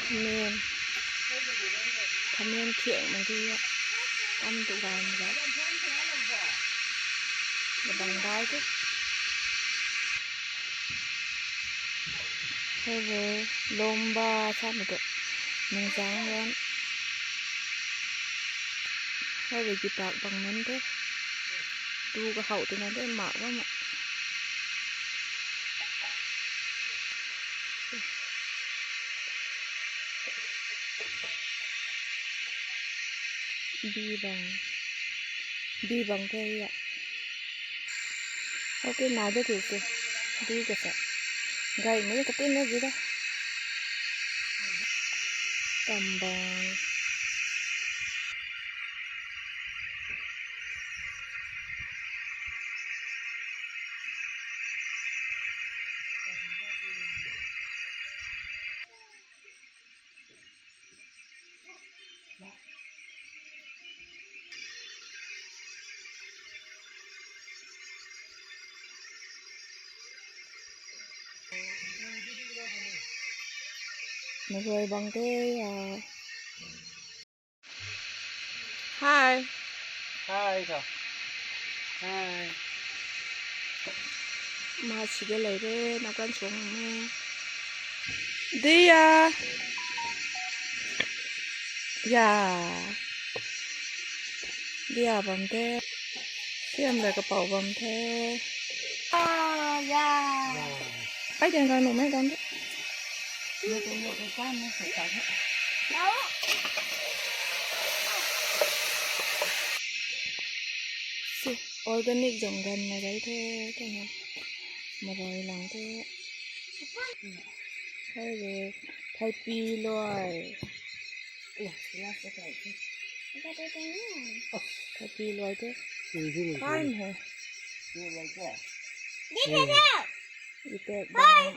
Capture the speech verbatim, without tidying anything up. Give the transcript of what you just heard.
Thamen. Thamen thiang mak di a. Tam tu gay mak gay. Kabang dai tu. Hei ve, lomba sa mi tu. Nung zang ran. Hei ve, gitak bang nunc the. Tu kahow tina de mak bam a. Bi bang. Bi bang the ya. Okay, na de tu se. Bi ka sa. Gay ni ka tin na bi da. Tam bang. Mei guay bang te ya. Hi. Hi, sir. Hi. Ma si de lei re, na kan chuang me. Dia. Ya. Dia bam the. Siam le kapau bam the. Ah, ya. Ai, dan kan nu mai dan de. Si, organic zong gan na gai the, kena. Maroi lang the. Hai de, thaipi luai. Thaipi luai the. Fine hai. Itek bang.